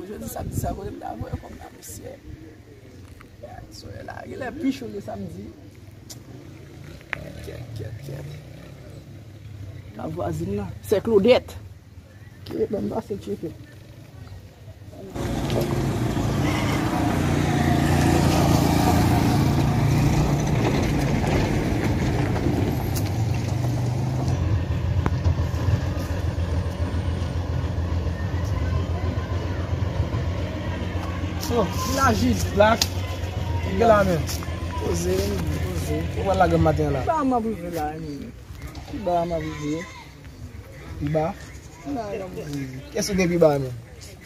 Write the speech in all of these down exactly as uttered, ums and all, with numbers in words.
Jodi samdi sa, kote m ta voye kòb la, mesye? Gad, solèy la genlè pi cho ke samdi. Kèt, kèt, kèt, kèt. Ka vwazin nan, sè Claudette. Ok, ban m pase tcheke. Oh, vin aji, Black. Ki gen la menm? Poze, poze. Ou pral lage m maten an la? Ki ba m ap rive la, menm? Ki ba m ap rive? Ki ba? Kiyès ou gen pi ba menm?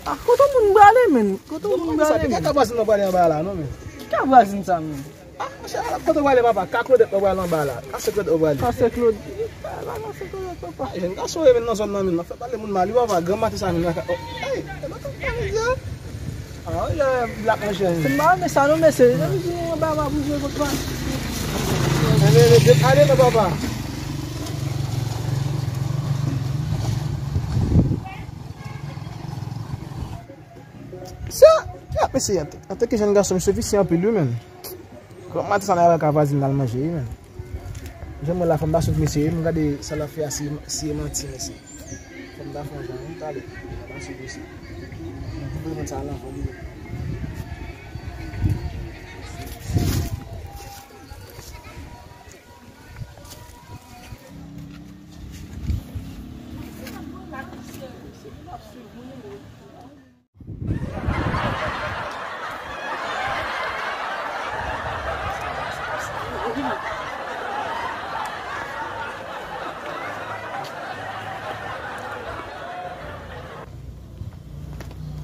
Ah, kote moun prale, menm? Kote moun prale, menm? Ka vwazin nan prale anba la, non, menm? Ka vwazin sa, menm? Ah, monchè, ala kote w prale, papa? Ka Claudette w prale anba la. Ka sè Claudette w prale. Ka sè Claudette. Ala, ka sè Claudette, papa. Ah, jèn gason, e menm nan zòn nan, menm. Nan fè pale moun mal, wi, papa. Gran maten sa, menm, nan ka, oh, hey, e nan ka pale, ya. Ah, ya, Black, monchè. Se mal, men sa, non, mesye. Nan di nou anba, va bouje, kot pa. Ale, ale, ale, non, papa. Sa, ya, mesye, antanke jèn gason, misye visye anpil, wi, menm. Kòm maten sa, n a ka vwazin nan al manje, wi, menm. Jan mwen la, fò m pa sot mesye, wi, m gade sa l ap fè a, si, si e manti, mesye. Fò m ta fè yon jan, wi, talè. M pa sot mesye. M vle mwen sa lan fò li.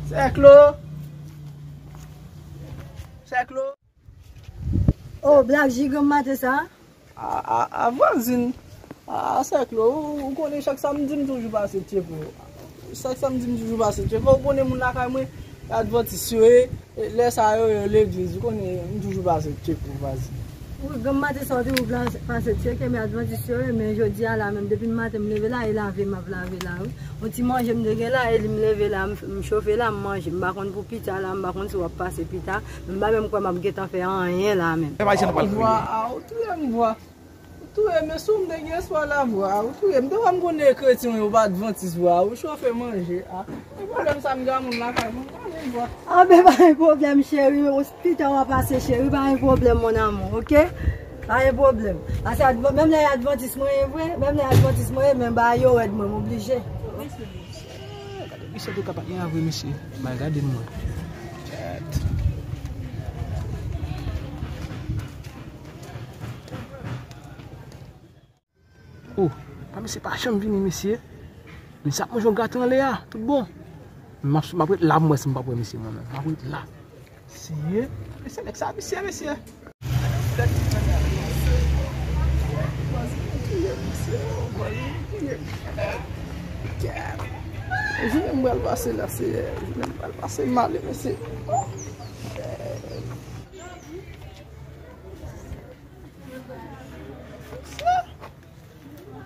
Sè Klo. Sè Klo. Oh, Black G, granm maten sa? A, a, a vwazin. A, a sè Klo, ou, ou konnen chak samdi m toujou pase tcheke w. Chak samdi m toujou pase tcheke w. Ou konnen moun lakay mwen, advantis yo ye. E lè sa yo, yo legliz. Ou konnen, m toujou pase tcheke w, vwazin. Wi, granm maten sa w toujou pla-, pase tcheke, men advantis yo ye. Men jodi a la menm, depi maten m leve la, e lave m ap lave la, wi. Yon ti manje m te gen la, e li m leve la, m, m chofe la, m manje. M pa konn pou pita la, m pa konn si w ap pase pita. M pa menm kwè m ap gentan fè anyen la menm. Vwa, a, ou touye m, vwa. Ou touye m, men si w m te gen espwa la, vwa. Ou touye m. Devan m konnen kretyen yo pa advantis, vwa. Ou chofe manje, a. E pwoblèm sa m gen a moun lakay mwen, pa gen vwa. A, men pa gen pwoblèm, cheri. Pita w a pase, cheri. Pa gen pwoblèm, mon amour, ok? Pa gen pwoblèm. Paske adv-, menm lè advantis mwen ye vre, menm lè advantis mwen ye, men ba yo rèd mwen, m oblije. Gade, misye tou ka pa gen avre, mesye. Bay gade mwen. Kèt. Oh, pa mesye pa janm vini, mesye. Mesye ap manje yon gato anlè a, tout bon. M ap, m ap ret la pou m wè si m p ap wè mesye mwen menm. M ap ret la. Seyè, mesye, nèg sa visye, mesye. Jounen m pral pase la, Seyè. Jounen m pral pase mal, mesye.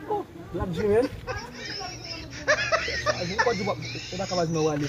Oh, l ap jere m. Chaje, ou pa di w ap, ou pa ka pa di m wè w ale.